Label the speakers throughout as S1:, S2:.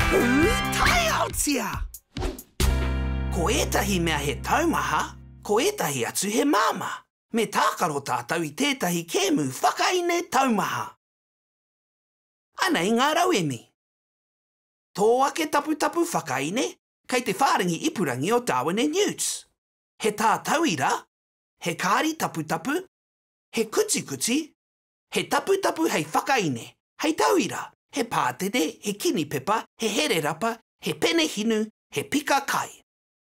S1: Pūtaiaotia! Ko ētahi mea he taumaha, ko ētahi atu he māmā. Me tākaro tātou i tētahi kēmu whakaine taumaha. Anei ngā rauemi. Tō ake taputapu whakaine kei te whārangi ipurangi o Darwin and Newts. He tātauira, he kāri taputapu, he kutikuti, he taputapu hei whakaine, hei tauira, he pātene, he kinipepa, he hererapa, he pene hinu, he pika kai.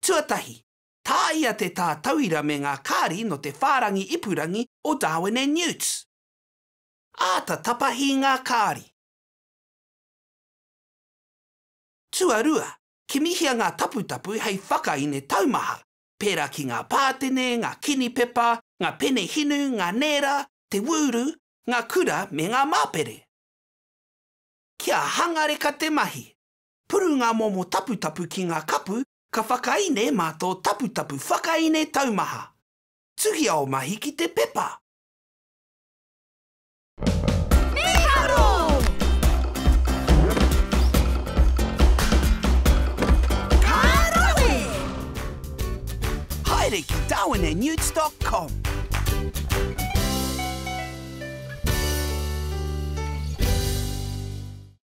S1: Tuatahi, tāia te tātauira me ngā kāri nō te whārangi ipurangi o Darwin and Newts. Āta tapahi ngā kāri. Tuarua, kimihia ngā taputapu hei whakaine taumaha, pērā ki ngā pātene, ngā kinipepa, ngā pene hinu, ngā nēra, te wūru, ngā kura me ngā māpere. Kia hangareka te mahi. Puru ngā momo taputapu ki ngā kapu ka whakaine mā tō taputapu whakaine taumaha. Tuhia ō mahi ki te pepa.
S2: Mīharo!
S1: Ka rawe! Haere ki darwinandnewts.com.